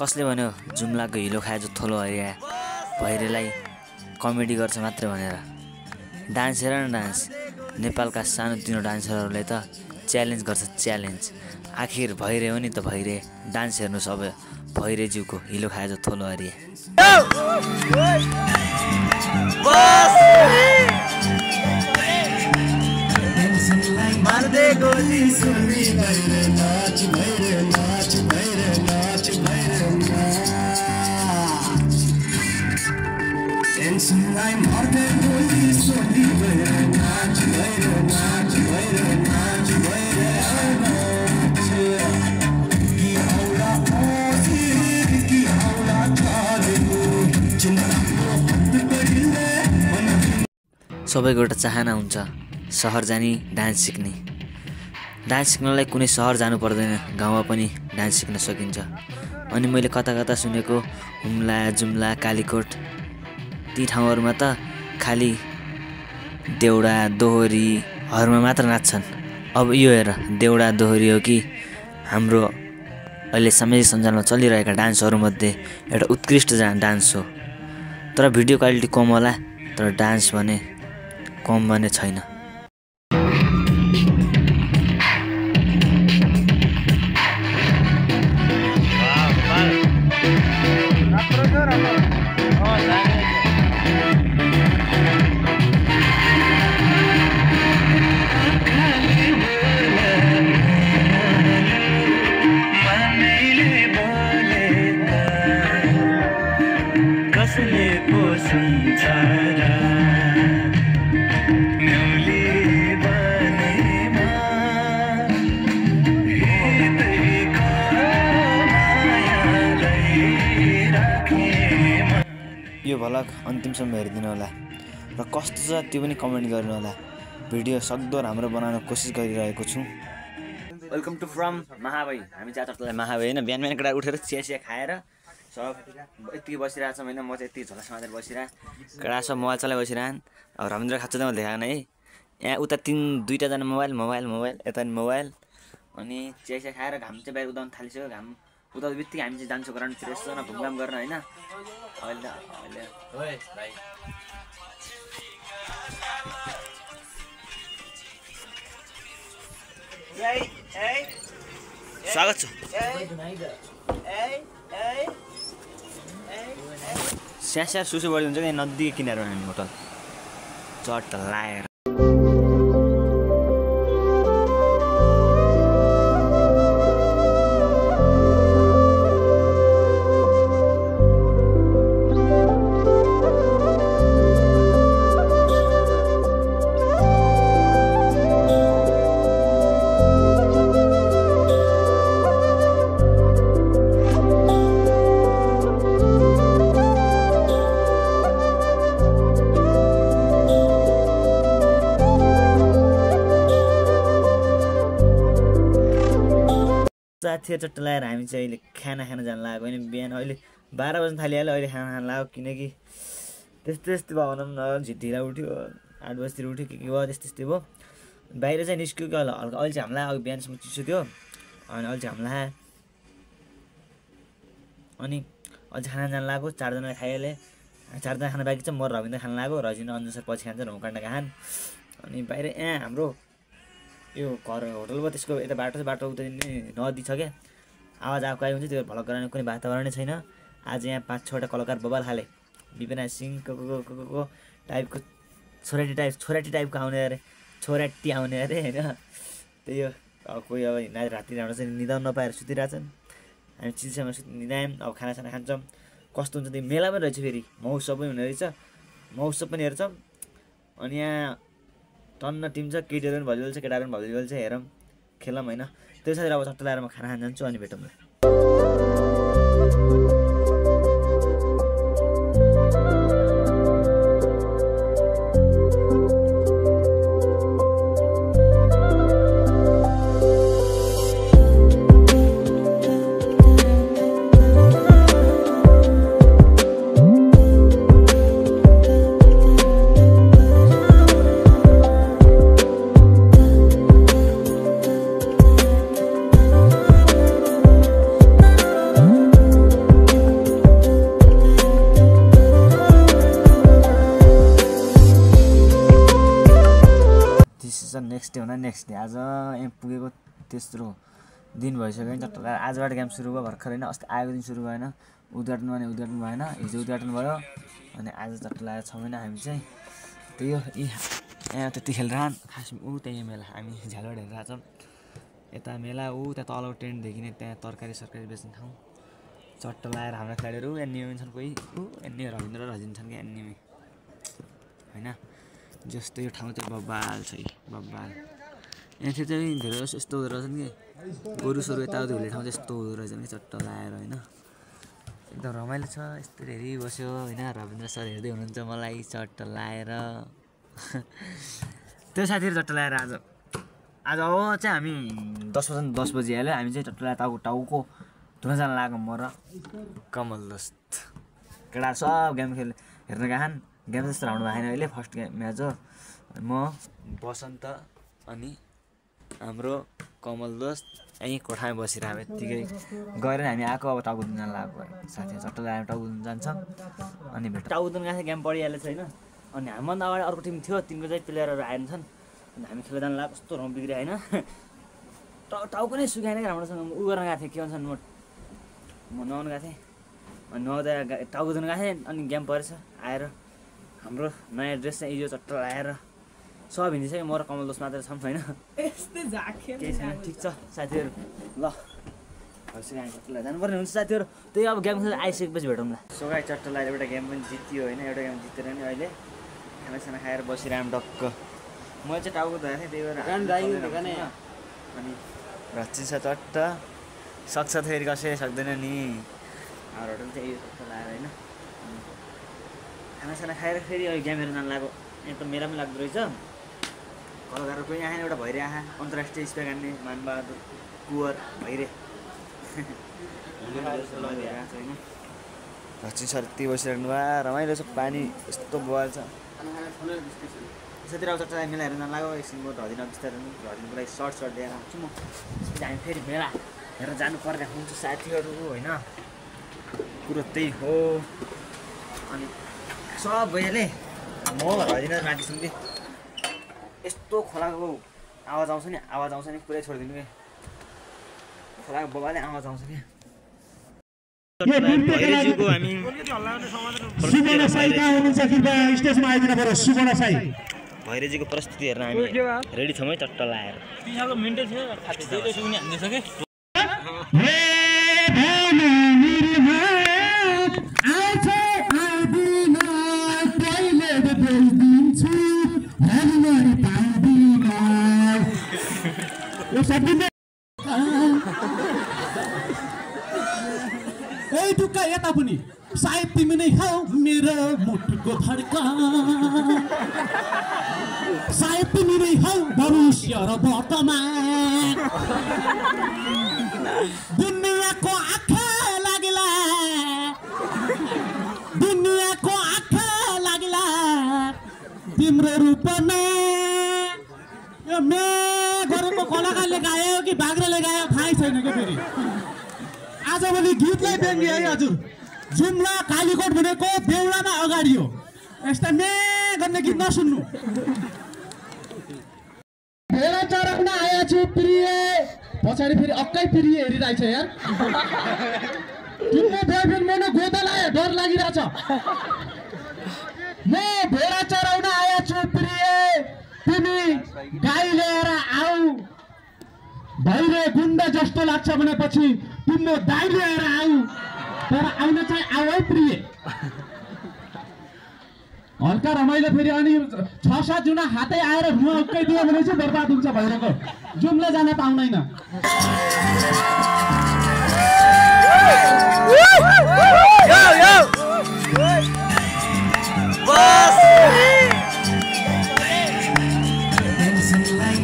कसले भन्यो जुम्लाको हिलो खाए जो थोलो हरिया भैरेलाई कमेडी गर्छ मात्र भनेर। डान्स हेर न डान्स। नेपालका सानोतिनो डान्सरहरूले त च्यालेन्ज गर्छ च्यालेन्ज। आखिर भैरे हो नि त भैरे। डान्स हेर्नुस् अब भैरेज्यूको हिलो खाए जो थोलो हरिया। मार्दै गोली सुनी भैरे नाच भैरे नाच भैरे नाच भैरे नाच टेन्सनलाई मार्दै गोली सुनी भैरे नाच भैरे नाच भैरे नाच भैरे नाच कि औला ओसिर कि औला थालेको चिन्ताको बढिले सबैको एउटा चाहना हुन्छ सहर जाने डान्स सिक्ने। डान्स सिक्नलाई कुनै सहर जानु पर्दैन, गाउँमा पनि डान्स सिक्न सकिन्छ। अनि मैले कता कता सुनेको हुम्ला जुम्ला कालीकोट ती ठाउँहरूमा त खालि देउडा दोहोरीहरूमा मात्र नाच्छन्। अब यो हेर देउडा दोहोरी हो कि हाम्रो अहिले सामाजिक सञ्जालमा चलिरहेका डान्सहरूमध्ये एउटा उत्कृष्ट डान्स हो। तर भिडियो क्वालिटी कम होला, तर डान्स भने कम भने छैन। यो भ्लग अन्तिमसम्म हेरिदिनु होला र कस्तो छ त्यो पनि कमेन्ट गर्नु होला। भिडियो सक्दो राम्रो बनाउन कोसिस गरिरहेको छु। वेलकम टु फ्रम महाबाई। हामी जातलाई महाबाई होइन। बिहान बिहान केटा उठेर चिया खाएर सब यति बसिरहेको छौँ होइन। म चाहिँ यति झोला समातेर बसिरहेँ, केटा सब मोबाइल चलाइ बसिरहन्। अब रविन्द्र खाँचो त मैले देखाएन है। यहाँ उता दुईवटाजना मोबाइल मोबाइल मोबाइल यता नि मोबाइल। अनि चिया खाएर घाम चाहिँ बाहिर उदाउनु थालिसक्यो। घाम उदाउँदा बित्तिकै हामी चाहिँ जान्छौँ ग्राउन्ड फ्रेससँग घुमघाम गर्न होइन। अहिले स्वागत छ। स्यास्या सुसु बढी हुन्छ कि नदी किनारमा हामी होटल चट्ट लाएर। साथी चट्ट लगाएर हामी चाहिँ अहिले खाना खान जान लागेको होइन। बिहान अहिले 12 बजी थालिहाल्यो। अहिले खाना खान लाग्यो किनकि त्यस्तै भयो भनौँ न। ढिला उठ्यो, 8 बजीतिर उठ्यो के भयो त्यस्तै भयो। बाहिर चाहिँ निस्क्यो कि हल्का अहिले चाहिँ हामीलाई अब बिहानसम्म चिसो थियो अनि अहिले चाहिँ हामीलाई अनि अझै खाना जान लाग्यो। 4 जना खाइहालेँ। 4 जना खाना बाँकी छ। म रविन्द्र खान लाग्यो। रजिन अन्जु सर पछि खान्छ होमकाण्ड खान। अनि बाहिर यहाँ हाम्रो यो घर होटल भयो त्यसको यता बाटो उता नदी छ क्या। आवाज आएको हुन्छ त्यो भ्लग गराउने कुनै वातावरणै छैन। आज यहाँ 5-6वटा कलाकार बबाल खाले विपिना सिंह को टाइपको छोराटी टाइपको आउने अरे छोराटी आउने अरे होइन। त्यही हो। अब कोही अब राति हाम्रो चाहिँ निदाउन नपाएर सुतिरहेछन्। हामी चिसोमा निदायौँ। अब खानासाना खान्छौँ। कस्तो हुन्छ त्यो मेला पनि रहेछ, फेरि महोत्सव पनि हुने रहेछ। महोत्सव पनि हेर्छौँ। अनि यहाँ टन्न टिम छ, केटीहरू पनि भलिबल छ, केटाहरू पनि भलिबल छ। हेरौँ खेलौँ होइन। त्यो साथी अब चट्ट लगाएर म खाना खान जान्छु अनि भेटौँ। नेक्स्ट डे हुँदा नेक्स्ट डे आज यहाँ पुगेको तेस्रो दिन भइसक्यो नि चट्ट लगाएर आजबाट गेम सुरु भयो भर्खर होइन अस्ति आएको दिन सुरु भएन उद्घाटन भने उद्घाटन भएन हिजो उद्घाटन भयो अनि आज चट्ट लगाएर 6 महिना हामी चाहिँ त्यही हो यहाँ त्यति खेलिरहन् खास ऊ त्यही मेला हामी झ्यालबाट हेरिरहेको छौँ यता मेला ऊ त्यहाँ तल टेन्ट देखिने त्यहाँ तरकारी सरकारी बेच्ने ठाउँ चट्ट लगाएर हाम्रा खेलाडीहरू एन्निमी छन् कोही ऊ एन्नी रविन्द्र रजिन छन् कि एन्निमी होइन जस्तो यो ठाउँ चाहिँ बब्बाल छ बब्बाल यहाँ चाहिँ धेरै जस्तो यस्तो हुँदो रहेछन् कि गोरुसोरु यताउति हुने ठाउँ चाहिँ यस्तो हुँदो रहेछन् कि चट्ट लगाएर होइन एकदम रमाइलो छ यस्तो हेरिबस्यो होइन रविन्द्र सर हेर्दै हुनुहुन्छ मलाई चट्ट लगाएर त्यो साथीहरू चट्ट लगाएर आज अब चाहिँ हामी 10 बजी हाल्यो हामी चाहिँ चट्ट लगाएर टाउको धुन जान लाग्यो म र कमल दोस्त केटाहरू सब गेम हेर्न गएछन् गेम जस्तो राम्रो भएन अहिले फर्स्ट म्याच हो म बसन्त अनि हाम्रो कमल दोस्त यहीँ कोठामा बसेर हामी यत्तिकै गएर हामी आएको अब टाउको धुन जान लाग्यो साथीहरू चट्ट लगाएर टाउको धुन जान्छ अनि भेट टाउको धुन गएको गेम पढिहालेको छैन अनि हामीभन्दा अगाडि अर्को टिम थियो तिनको चाहिँ प्लेयरहरू आएन छन् अनि हामी खेल्न जान लाग्यो कस्तो रम बिग्रियो होइन टाउको नै सुकाएन क्या राम्रोसँग उ गर्न गएको थिएँ के भन्छ म नुहाउनु गएको थिएँ अनि नुहाउँदा टाउको धुन गएको थिएँ अनि गेम परेछ आएर हाम्रो नयाँ ड्रेस चाहिँ यो चट्ट लगाएर सब हिँडिसक्यो म र कमल दोस्त मात्र छौँ होइन केही छैन ठिक छ साथीहरू ल भइसक्यो हामी जानुपर्ने हुन्छ साथीहरू त्यही अब गेम आइसकेपछि भेटौँ ल सोगाई चट्ट लगाएर एउटा गेम पनि जित्यो होइन एउटा गेम जितेर नि अहिले खानासाना खाएर बसिरहँ डक्क मैले चाहिँ टाउको धोएको थिएँ त्यही भएर अनि रचिन्छ चट्ट सक्छ फेरि कसैले सक्दैन नि हाम्रो होटल चाहिँ यो चट्ट लगाएर होइन खानासाना खाएर फेरि अहिले गेम हेर्न जान लाग्यो यहाँ त मेला पनि लाग्दो रहेछ कलाकारहरू पनि आएन एउटा भैरे आँखा अन्तर्राष्ट्रिय स्पेक हान्ने मानबहादुर कुवर भैरे होइन रचिन सर यति बसिरहनु भयो रमाइलो छ पानी यस्तो बल छ साथीहरू अब चट्टा मेला हेर्न जान लाग्यो एकछिन म धदिन बिस्तारै धदिनको लागि सर्ट दिएर आउँछु म हामी फेरि मेला हेरेर जानुपर्ने हुन्छ साथीहरू होइन कुरो त्यही हो अनि सब भइहाले म धदिन माथि सुन्ने यस्तो खोलाको आवाज आउँछ नि पुरै छोडिदिनु कि खोलाको बबाले आवाज आउँछ कि भैरेजीको हामी सुमना साई कहाँ हुनुहुन्छ कृपया स्टेजमा आइदिनु पर्यो सुमना साई भैरेजीको प्रस्तुति हेर्न हामी रेडी छौँ है चट्ट लगाएर ए टुक्का यता पनि सायद तिमी नै हौ मेरो मुटुको धड्कन सायद तिमी नै हौ भविष्य र वर्तमान दुनियाँको आँखा लाग्ला तिम्रो रूपमा यो मे गरेको कलाकारले गायो कि बाग्राले गायो थाहै छैन क्या फेरि आजभोलि गीतलाई व्यङ्ग्य है हजुर जुम्ला कालीकोट भनेको देउलामा अगाडि हो यस्ता मे गर्ने गीत नसुन्नु भेडा चराउन आएको छु प्रिय पछाडि फेरि अक्कै प्रिय हेरिरहेछ यार तिम्रो बोयफ्रेन्ड मन गोदा लायो डर लागिरहेछ म भेडा चराउन आएको छु प्रिय तिमी गाई लिएर आऊ भैरे गुन्डा जस्तो लाग्छ भनेपछि तिम्रो दाइ लिएर आऊ तर आउन चाहिँ आऊ है प्रिय हल्का रमाइलो फेरि अनि 6-7 जना हातै आएर रुवा उक्कै दियो भने चाहिँ बर्बाद हुन्छ भैरको जुम्ला जान पाउँदैन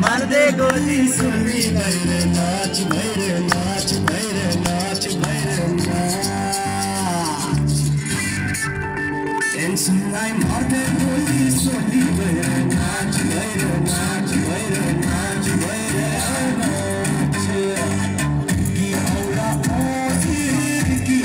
मार्दै गोली सुन्नी भैरे नाच भैरे नाच भैरे नाच भैरे नाच टेन्सनलाई मार्दै गोली सुन्नी भैरे नाच भैरे नाच भैरे नाच भैरे नाच कि औला ओसी कि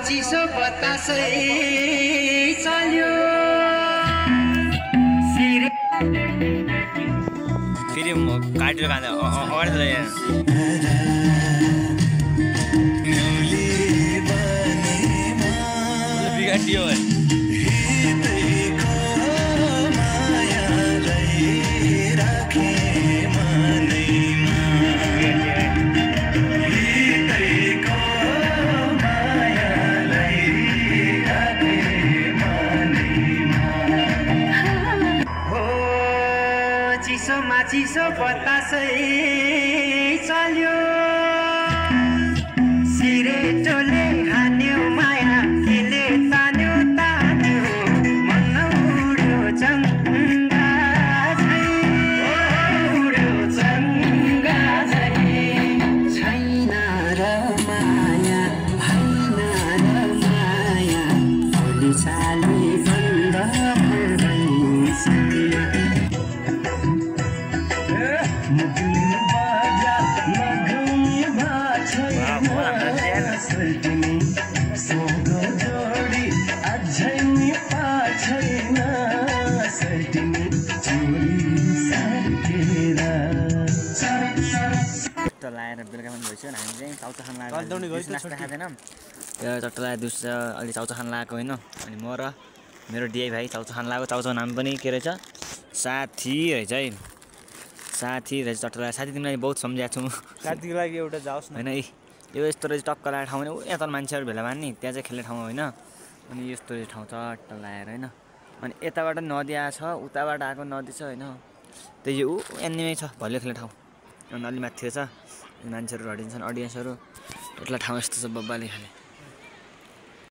चिसो बतासै चल्यो फेरि काटेर खाँदा अगाडि बिगाडियो चिसो बतासै चल्यो सिरेटोले हान्यो माया केले तान्यो मन उड्यो चङ्गा छैन र माया भएन र माया भोलि चाली बन्द लाएर बेलुका पनि भइसक्यो हामी चाहिँ चाउचा खान लागेको नास्ता खाँदैनौँ त्यो चट्टा लगाएर दिउँसो अलि चाउचा खान लागेको होइन अनि म र मेरो डिआई भाइ चाउचा खान लागेको चाउचाको नाम पनि के रहेछ साथी रहेछ है साथी रहेछ चट्टा लगाएर साथी तिमीलाई बहुत सम्झाएको छु साथीको लागि एउटा जाओस् न होइन यो यस्तो रहेछ टक्क लगाएर ठाउँ होइन यहाँ त मान्छेहरू भेला मान्ने त्यहाँ चाहिँ खेल्ने ठाउँ होइन अनि यस्तो रहेछ ठाउँ चट्टा लगाएर होइन अनि यताबाट नदी आएको छ उताबाट आएको नदी छ होइन त्यही ऊ एनिमै छ भलियो खेल्ने ठाउँ अनि अलि माथि छ मान्छेहरू हटिन्छन् अडियन्सहरू एक्ला ठाउँ यस्तो छ बब्बाले खाले